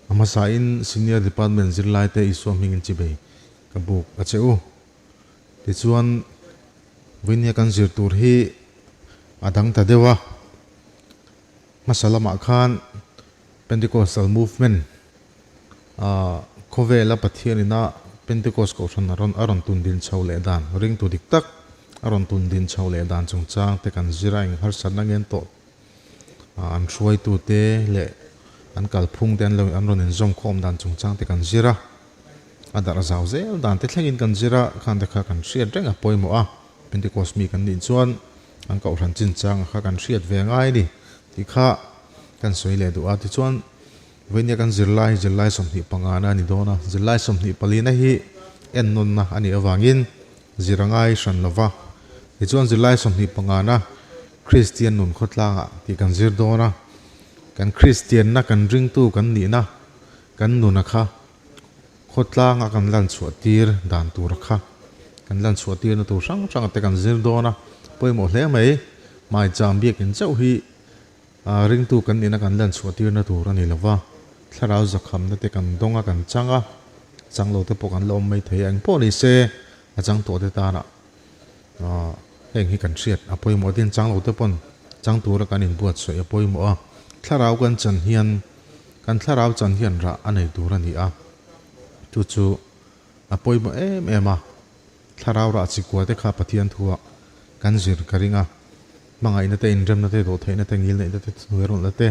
A hmasain Senior Department zirlaite Isua hmingin chibei ka buk a che u. Tichuan, Vawinia kan zir tur hi a dang ta deuh a. Hmasa lamah khan Pentecostal Movement ah khawvela Pathian ina Pentecost kohhran a rawn a rawn tun din chho leh dan, ringtu dik tak a rawn tun din chho leh dan chungchang te kan zir a, eng harsatna ngen tawh an hruaitute leh an kalphung te an lo an rawn inzawmkhawm dan chungchang te kan zir a, a darh zau zel dan te thlengin kan zir a, khang te kha kan hriat reng a pawimawh a, Pentecost mi kan nih chuan an kohhran chinchang kha kan hriat ve ngai a ni tih kha kan sawi leh duh a, tichuan Vainia kan zirlai zirlai 25 na a ni dawn a, zirlai 24 na hi ennawnna a nih avangin zir a ngai hran lo va, tichuan zirlai 25 na Kristian nun khawtlangah tih kan zir dawn a, kan Kristianna kan ringtu kan nihna kan nuna kha khawtlanga kan lan chhuah tir dan tur kha kan lan chhuah tirna tur hrang hrang te kan zir dawn a, pawimawh hle mai. Maicham biakin chauh hi ringtu kan nihna kan lan chhuah tirna tur a ni lo va, thlarau zakhamna te kan dawng a kan chang a, chang lo te pawh kan la awm mai thei a, engpawh ni se a chang tawh te tana Heng hi kan hriat a pawimawh tin chang lo te pawn chang tura kan inbuatsaih a pawimawh a, thlarau kan chan hian kan thlarau chan hian rah a nei tur a ni a, chu chu a pawimawh em em a, thlarau rah chi kua te kha Pathian thua kan zir ka ring a, hmangaihna te inremna te dawhtheihna te ngilneihna te hnuairawlhna te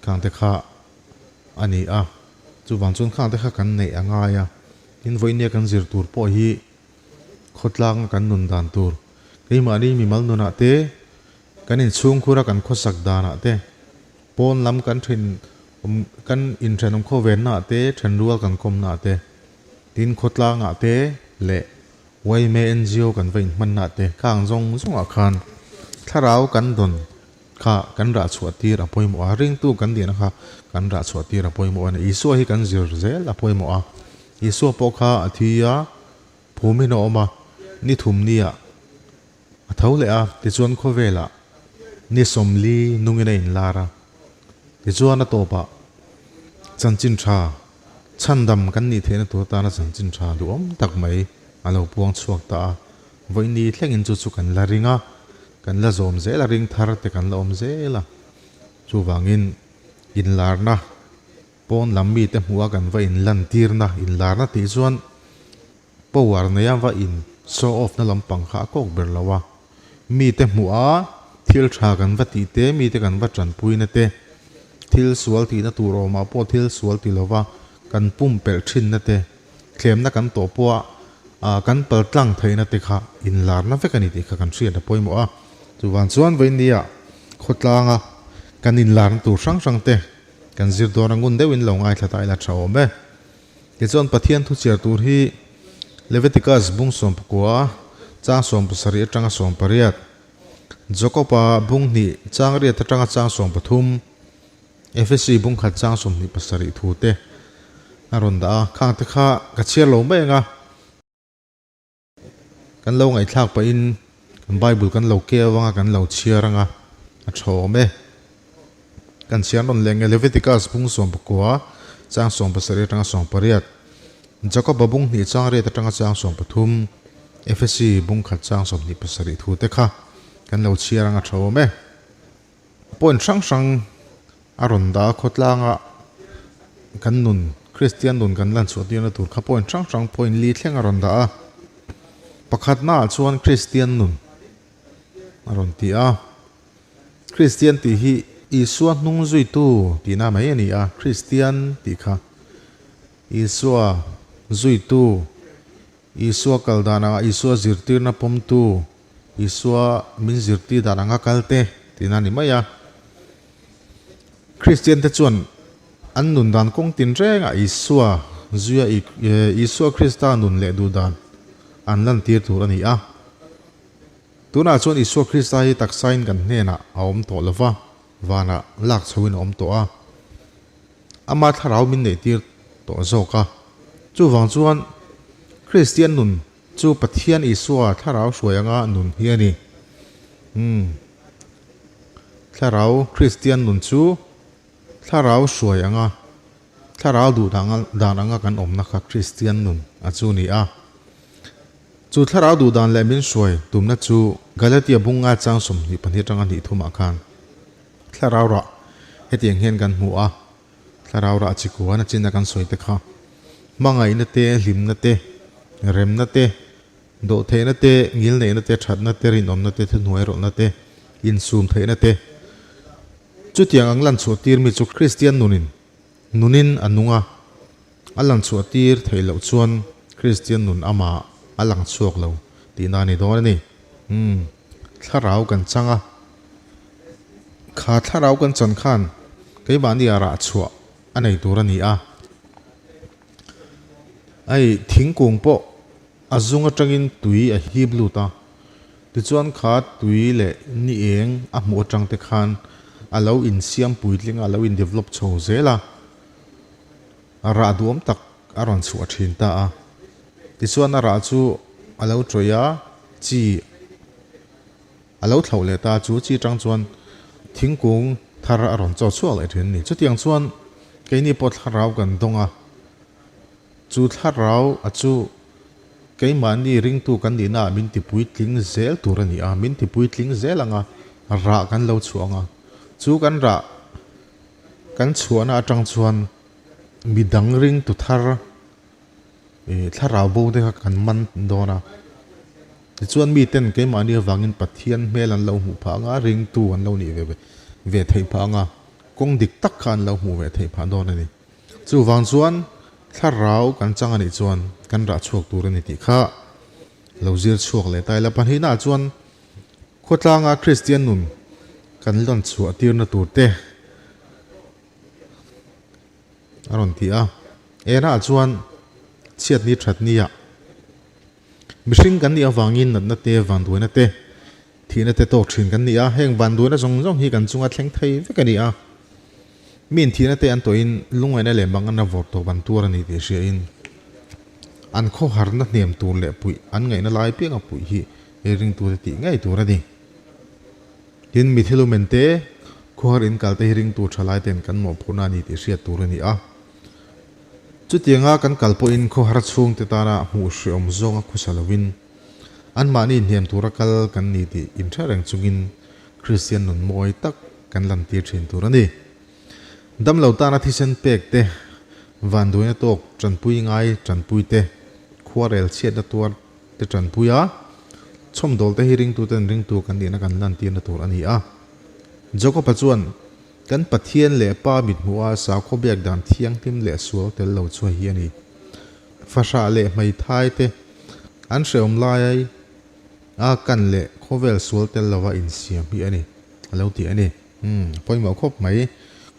khang te kha a ni a, chuvang chuan khang te kha kan neih a ngai a, tin vawinia kan zir tur pawh hi Khawtlanga kan nun dan tur, keimahni mimal nunah te, kan inchhungkhura kan khawsak danah te, pawn lam kan then awm kan inthenawm khawvennaah te, thenrual kan kawmnaah te, tin khawtlangah te leh yma NGO kan va inhmannaah te khang zawng zawngah khan thlarau kan dawn kha kan rah chhuah tir a pawimawh a, ringtu kan dihna kha kan rah chhuah tir a pawimawh a ni. Isua hi kan zir zel a pawimawh a, Isua pawh kha a thi a, Phumin a awm a, ni thum nia a tho leh a, tichuan khawvelah ni 40 nungin a inlar a. Tichuan a tawpah chanchin tha, chhandam kan nih theihna tur atana chanchin tha duhawm tak mai a lo puang chhuak ta a. Vawiin thlengin chu chu kan la ring a, kan la zawm zel a, ring thar te kan la awm zel a. Chuvangin inlarna Pawn lam mite hmuh a kan va in lan tirna, in larna tih chuan power neia va in show off na lampang kha a kawk ber lo a. Mite hmuh a thil tha kan va tih te, mite kan va tanpuina te, thil sual tihna tur awmah pawh thil sual ti lova kan pumpelh thinna te, thlemna kan tawh pawh a kan pal tlang theihna te kha in larna vek a ni tih kha kan hriat a pawimawh a. Chuvang chuan vawinia khawtlanga kan in larna tur hrang hrang te, Kan zir dawn a ngun deuhin lo ngaithla ta ila tha awm e. Tichuan Pathian thu chhiar tur hi Leviticus bung 19, chang 17 atanga 18, Jakoba bung 2 chang 8 atanga chang 13, Efesi bung 1 chang 27 thu te a rawn dah a. Khang te kha ka chhiar lo mai ang a. Kan lo ngaihthlak pahin kan Bible kan lo keu anga kan lo chhiar anga a tha awm e. Kan chhiar rawn leh nge Leviticus bung 19 chang 17 atanga 18, Jacoba bung 2 chang 8 atanga chang 13, Efesi bung 1 chang 27 thu te kha kan lo chhiar anga tha awm e. Point hrang hrang a rawn dah a, khawtlanga kan nun, Kristian nun kan lan chhuah tirna tur kha point hrang hrang point li thleng a rawn dah a. Pakhatnaah chuan Kristian nun a rawn ti a. Kristian tih hi Isua hnung zuitu tihna mai a ni a, Kristian tih kha Isua zuitu, Isua kal dan anga Isua zirtirna pawmtu, Isua min zirtir dan anga kal te tihna a ni mai a. Kristian te chuan an nun dan kawng tin rengah Isua zuia Isua Krista nun leh duh dan an lantir tur a ni a. Tunah chuan Isua Krista hi taksain kan hnenah a awm tawh lo va, vanah lak chhoin a awm tawh a. Ama thlarau min neihtir tawh zawk a. Chuvang chuan Kristian nun Chu Pathian Isua thlarau hruai anga nun hi a ni. Umm. Thlarau Kristian nun chu thlarau hruai anga Thlarau duh dan anga kan awmna kha Kristian nun a chu ni a. Chu thlarau duh dan leh min hruai tumna chu Galatia bunga chang 22 atanga hnih thumah khan thlarau rah hetiang hian kan hmu a, thlarau rah chi kuan a chin a kan sawi te kha hmangaihna te, hlimna te, remna te, dawhtheihna te, ngilneihna te, thatna te, rinawmna te, thuhnuai rawlhna te, insum theihna te. Chutiang ang lan chhuah tir mi chu Kristian nunin nunin a nung a, a lang chhuah tir theih loh chuan Kristian nun amah a lang chhuak lo tihna a ni dawn a ni. Umm, thlarau kan chang a, kha thlarau kan chan khan keimahni ah rah chhuah a nei tur a ni a. Hei thingkung pawh a zung atangin tui a hip lut a, tichuan kha tui leh ni eng a hmuh atang te khan a lo insiam puitling a, a lo in develop chho zel a, rah duam tak a rawn chhuah thin ta a. Tichuan a rah chu a lo tawih a, chi a lo thlauh leh ta a, chu chi atang chuan thingkung thar a rawn chaw chhuak leh thin a ni. Chutiang chuan keini pawh thlarau kan dawng a. Chu thlarau a chu keimahni ringtu kan nihna ah min tipuitling zel tur a ni a, min tipuitling zel ang a, rah kan lo chhuah ang a. Chu kan rah kan chhuahna atang chuan midang ringtu thar ih thlarau bo te kha kan man dawn a. Tichuan miten keimahni avangin Pathian hmel an lo hmuh phah ang a, ringtu an lo nih ve ve theih phah ang a, kawng dik tak kha an lo hmuh ve theih phah dawn a ni. Chuvang chuan thlarau kan chang a nih chuan kan rah chhuak tur a ni tih kha lo zir chhuak leh ta ila. Pahnihnaah chuan khawtlanga Kristian nun kan lawn chhuah tirna tur te a rawn ti a. Enah chuan chhiatni thatnia mihring kan nih avangin natna te, vanduaina te, thihna te tawk thin kan ni a. Heng vanduaina zawng zawng hi kan chunga thleng thei vek a ni a. Mi inthihna te an tawhin lungngaihna leh manganna vawrh tawp an tuar a ni tih hriain an khawharna hnem tur leh puih an ngaihna lai pianga puih hi ei ringtute tih ngei tur a ni. Tin, mi thil umen te, khawhar in kal te hi ringtu tha lai ten kan mawhphurhna a ni tih hriat tur a ni a. Chutianga kan kal pawhin khawhar chhungte tana hmuh hreawm zawnga khusa lovin anmahni hnem tura kal kan ni tih inhre reng chungin Kristian nun mawi tak kan lantir thin tur a ni. Damlo tana thisen pek te, vanduaina tawk tanpui ngai tanpui te, khuarel chhiatna tuar te tanpui a, chhawmdawl te hi ringtuten ringtu kan nihna kan lantirna tur a ni a. Jakob-a chuan, Kan Pathian leh Pa mithmuha sakhaw biak dan thianghlim leh sual tel lo chu hi a ni. Fahrah leh hmeithai te an hrehawm lai A kan leh khawvel sual tel lova insiam hi a ni, a lo ti a ni. Umm, a pawimawh khawp mai.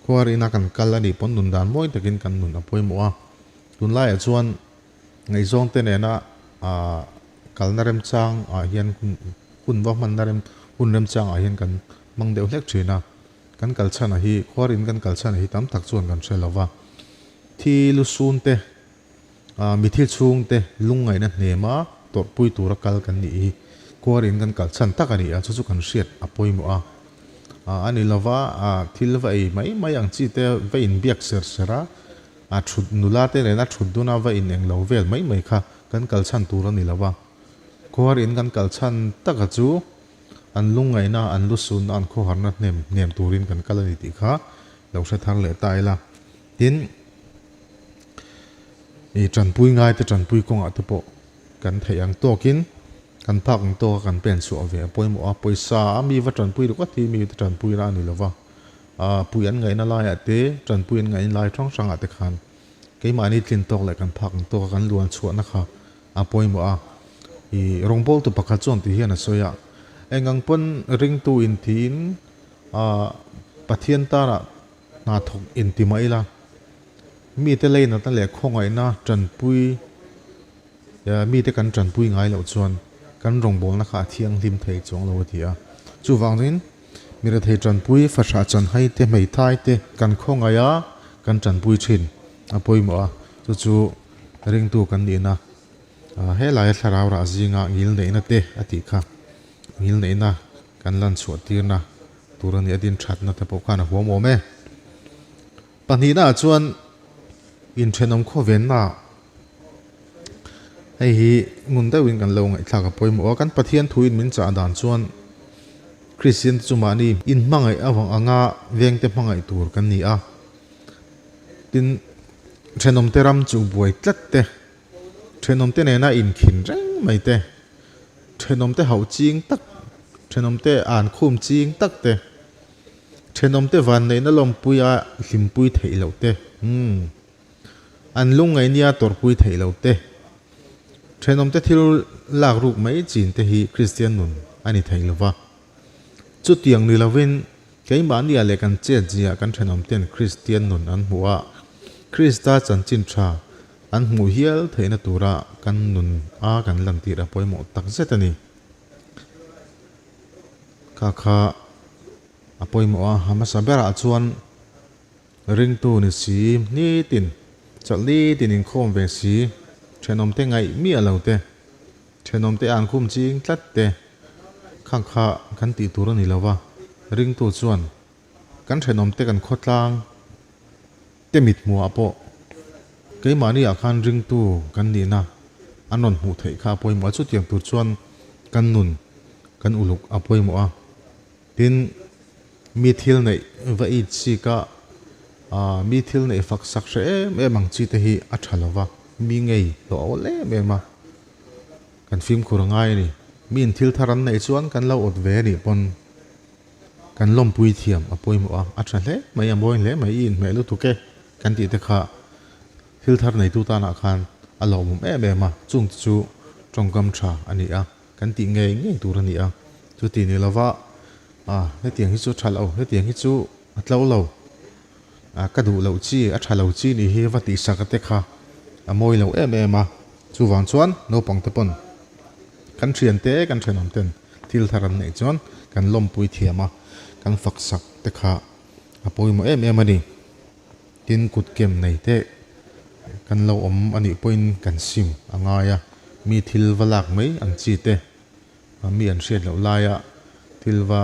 Khuar ina kan kal a nih pawn nun dan mawi takin kan nun a pawimawh a. Tunlaiah chuan ngaihzawng te nena ah kalna remchang ah hian hun hun va hmanna rem hun remchang ah hian kan hmang deuh hlek thin a. Kan kal chhan a hi, khuar in kan kal chhan a hi tam tak chuan kan hre lova. Thi lusun te Mithi chhungte lungngaihna hnema tawrhpui tura kal kan nih hi kuarin kan kal chhan tak a ni a, chu chu kan hriat a pawimawh a. A ni lova, thil va ei mai mai ang chi te va inbiak ser ser a, a thut nula te nena thut duna va in englo vel mai mai kha kan kal chhan tur a ni lova. Kuarin kan kal chhan taka chu an lungngaihna, an lusunna, an khawharna hnem hnem turin kan kal a ni tih kha lo hre thar leh ta ila. Tin, i tanpui ngai te tanpui kawngah te pawh kan theih ang tawkin kan phak ang tawka kan pen chhuah ve a pawimawh a, pawisa a mi va tanpui ringawt hi mi te tanpui na a ni lova, ah pui an ngaihna laiah te tanpui an ngaihna lai hrang hrangah te khan keimahni tlin tawk leh kan phak ang tawka kan luan chhuahna kha a pawimawh a. I rawngbawltu pakhat chuan ti hian a sawi a, engang pawn ringtu inthiin ah Pathian tana Hna thawk inti mah ila, mite leinatna leh khawngaihna tanpui, mite kan tanpui ngai loh chuan kan rawngbawlna kha a thianghlim thei chuang lo a ti a. Chuvangin, mi rethei tanpui, fahrah chanhai te, hmeithai te kan khawngaih a, kan tanpui thin a pawimawh a, chu chu ringtu kan nihna helaia thlarau rah zinga ngilneihna te a tih kha, ngilneihna kan lan chhuah tirna Tur a nih a din thatna te pawh khan a huam awm e. Pahnihna ah chuan Inthenawm khawvenna hei hi ngun deuhin kan lo ngaihthlak a pawimawh a, kan Pathian thuin min chah dan chuan Kristian te chu mahni inhmangaih avang anga vengte hmangaih tur kan ni a. Tin, thenawmte ram chu buai tlat te, thenawmte nena inkhin reng mai te, thenawmte hauh ching tak, thenawmte an khum ching tak te, thenawmte vanneihna lawmpuia hlimpui theih loh te, umm, an lungngaih nia tawrhpui theih loh te, thenawmte thil lak ruk mai chin te hi Kristian nun a ni thei lova. Chutiang ni lovin keimahnia leh kan chetzia kan thenawmten Kristian nun an hmuh a, Krista chanchin tha an hmuh hial theihna tura kan nun a kan lantir a pawimawh tak zet a ni. Kha kha a pawimawh a, hmasa berah chuan ringtu ni si, nitin, chawlh nitin inkhawm ve si, thenawmte ngaih miah lo te, Thenawmte an khum ching tlat te khang kha kan tih tur a ni lo va, ringtu chuan kan thenawmte kan khawtlang te mithmuhah pawh keimahni ah khan ringtu kan nihna an rawn hmuh theih kha a pawimawh a, chutiang tur chuan kan nun kan uluk a pawimawh a, tin mi thil neih va it chik a, mi thil neih fak sak hre em em ang chi te hi a tha lo va, mi ngei hlawh a awl em em a. Kan fimkhur a ngai a ni. Miin thil thar an neih chuan kan lo awt ve a nih pawn kan lawmpui thiam a pawimawh a, a tha hle mai, a mawi hle mai, i inhmeh lutuk e kan tih te kha thil thar neitu tanah khan a lawmawm em em a, chung te chu tawngkam tha a ni a, kan tih ngei ngei tur a ni a, chuti ni lova ah hetiang hi chu a tha lo, hetiang hi chu a tlo lo. A ka duh loh chi, a tha lo chi nih hi va tihsak a te kha a mawi lo em em a. Chuvang chuan naupang te pawn kan thian te, kan thenawm ten thil thar an neih chuan kan lawmpui thiam a, kan fak sak te kha a pawimawh em em a ni. Tin, kut kem nei te kan lo awm a nih pawhin kan sim a ngai a, mi thil va lak mai ang chi te, mi an hriat loh laia thil va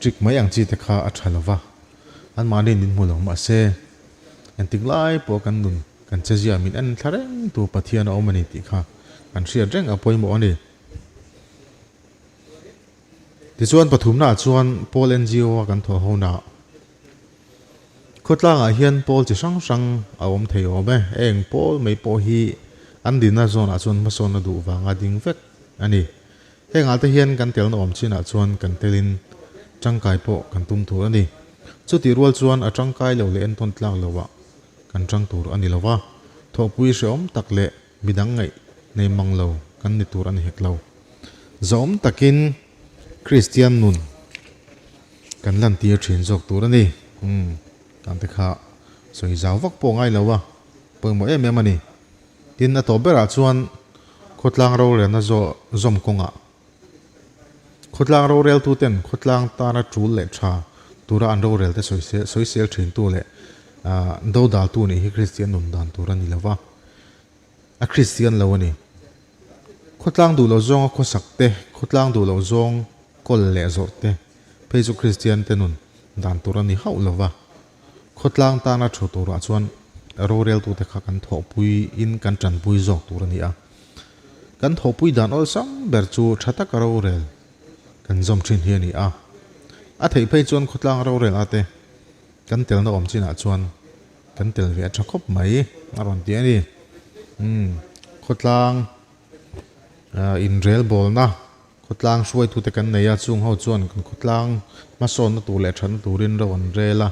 trick mai ang chi te kha a tha lo va. Anmahni min hmu lo mahse, engtik lai pawh kan nun kan che zia min en thla reng tu Pathian a awm a ni tih kha kan hriat reng a pawimawh a ni. Tichuan pathumnaah chuan Pawl NGO a kan thawh honaah khawtlangah hian pawl chi hrang hrang a awm thei awm e. Eng pawl mai pawh hi an dinna zawnah chuan hmasawnna duh vanga ding vek a ni. Hengah te hian kan telna awm chinah chuan kan telin tangkai pawh kan tum tur a ni. Chutih rual chuan a tangkai lo leh entawn tlak loah kan tang tur a ni lo va, thawhpui hrehawm tak leh midang ngaih nei mang lo kan ni tur a ni hek lo. Zahawm takin Kristian nun kan lantir thin zawk tur a ni. Umm, tan te kha sawi zau vak pawh ngai lo a, pawimawh em em a ni. Tin, a tawp berah chuan khawtlang rorelna zawm kawngah khawtlang roreltuten khawtlang tana tul leh tha tura an rorelte sawisel thintu leh dodaltu nih hi Kristian nun dan tur a ni lo va, a Kristian lo a ni. Khawtlang duh loh zawnga khawsak te, khawtlang duh loh zawng kawl leh zawrh te phei chu Kristian te nun dan tur a ni hauh lo va. Khawtlang tana thu turah chuan roreltute kha kan thawhpuiin kan tanpui zawk tur a ni a. Kan thawhpui dan awlsam ber chu tha taka rorel kan zawm thin hi a ni a. A theih phei chuan khawtlang rorel ate kan telna awm chinah chuan kan tel ve a tha khawp mai a rawn ti a ni. Umm khawtlang inrelbawlna Khawtlang hruaitute kan nei a, chung ho chuan kan khawtlang hmasawnna tur leh thatna turin ro an rel a,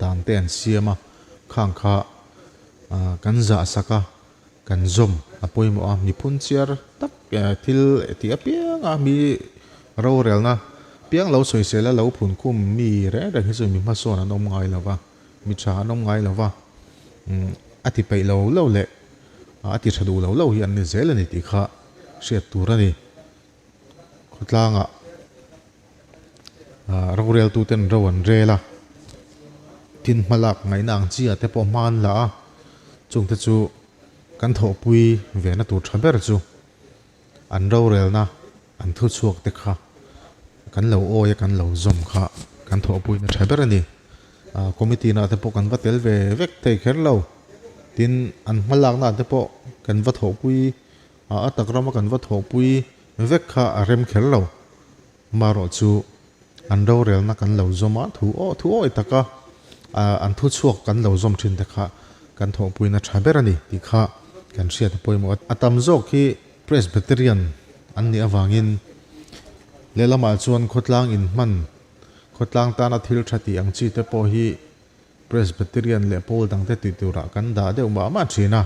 dan te an siam a, khang kha kan zah sak a, kan zawm a pawimawh a, mi phunchiar tak thil tih apiang a, mi rorelna piang lo sawisel a lo phunkhum mi reng reng hi chu mi hmasawn an awm ngai lo va, mi tha an awm ngai lo va, a ti peih lo lo leh a ti tha duh lo lo hi an ni zel a ni tih kha hriat tur a ni. Khawtlangah roreltuten ro an rel a, tin hmalak ngaihna ang chi ah te pawh hma an la a, chungte chu kan thawhpui vena tur tha ber chu an rorelna an thuchhuak te kha kan lo awi a kan lo zawm kha kan thawhpuina tha ber a ni. Committee nah te pawh kan va tel ve vek thei kher lo. Tin, an hmalakna te pawh kan va thawhpui a, a tak rama kan va thawhpui vek kha a rem kher lo. Marawh chu an rorelna kan lo zawm a, thu aw thu awi taka an thu chhuak kan lo zawm thin te kha kan thawhpuina tha ber a ni tih kha kan hriat a pawimawh a. A tam zawk hi Presbyterian an nih avangin lehlamah chuan khawtlang inhman, khawtlang tana thil tha tih ang chi te pawh hi Presbyterian leh pawl dangte tih turah kan dah deuh mah mah thin a.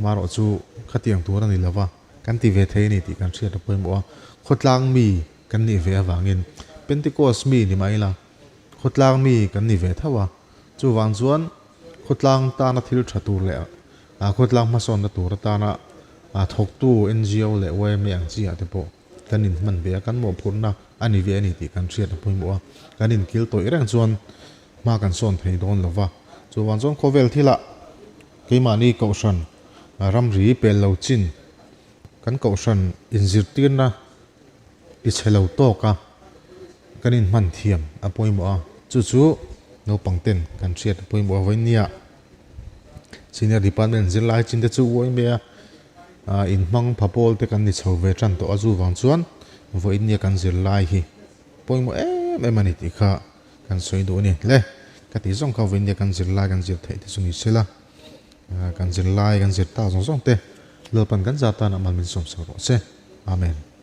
Marawh chu khatiang tur a ni lo va, kan ti ve thei a ni tih kan hriat a pawimawh a. Khawtlang mi kan nih ve avangin Pentecost mi ni mah ila khawtlang mi kan ni ve tho a. Chuvang chuan khawtlang tana thil tha tur leh khawtlang hmasawnna tur atana thawktu ngo leh yma ang chi ah te pawh kan inhman ve a, kan mawhphurhna a ni ve a ni tih kan hriat a pawimawh a. Kan inkil tawih reng chuan hma kan sawn thei dawn lo va. Chuvang chuan khawvel thilah keimahni kohhran ramri pel lo chin kan kohhran inzirtirna ti chhe lo tawk a, kan inhman thiam a pawimawh a, chu chu naupang ten kan hriat a pawimawh a. Vawinia Senior Department zirlai chin te chu uai mai a, inhmang pha pawl te kan ni chho ve tan tawh a, chuvang chuan vawinia kan zirlai hi pawimawh em em a ni tih kha kan sawi duh a ni. Le, ka tih zawng kha vawinia kan zirlai kan zir theih te chu ni sela, kan zirlai kan zir tak zawng zawng te Lalpan kan zat tan ah mal min sawm sak rawh se. Amen.